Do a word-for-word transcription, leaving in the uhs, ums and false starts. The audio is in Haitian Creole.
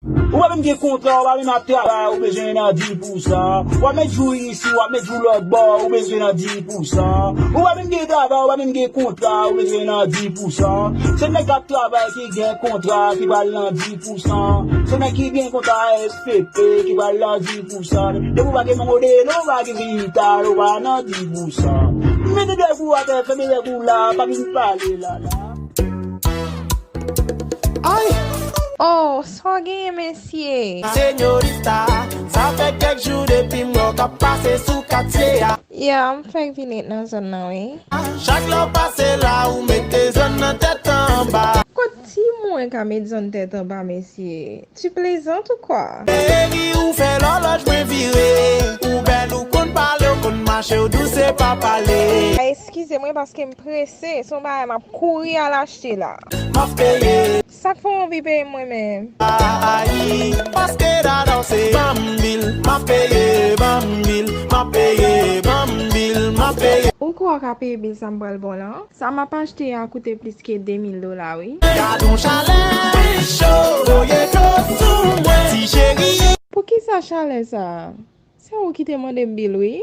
Ou pa menm gen kontra, ou pa menm ap travay, ou bezwen nan dis pou san. W ap met jou isi, w ap met jou lòt bò, ou bezwen nan dis pou san. Ou pa menm gen travay, ou pa menm gen kontra, ou bezwen nan dis pou san. Se nèg k ap travay ki gen kontra ki pral nan dis pou san. Se nèg ki gen kontra S P P ki pral nan dis pou san. Depi w pa gen modelo, w pa gen vital, ou pa nan dis pou san. Mete dèk ou atè, fèmen dèk ou la, pa vin pale la la. Ay! Oh, sa w genyen mesye? Senyorita, sa fè kèk jou depi m wè w k ap pase sou katye a. Yeah, m fèk vini nan zòn nan wi. Chak lè w pase la, ou mete zòn nan tèt anba. Kot ti mwen ka met zòn tèt anba mesye? Tu plaisantes ou quoi? Baby, ou fè lòlòj mwen vire. Ou bèl, ou konn pale, ou konn mache, ou dous, se pa pale. Eskize mwen paske m prese, se yon bagay m ap kouri al achte la. M ap peye. Sa k fè w anvi peye m mwen menm? Ayi, paske dada w se ban m bil. M ap peye, ban m bil. M ap peye, ban m bil. M ap peye. Ou kwè w ka peye bil sa m pral ba w lan? Sa m ap achte a koute plis ke de mil dola wi. Gad yon chalè cho, voye dlo sou mwen, ti cheri. Poukisa chalè sa? Se ou ki te mande m bil wi.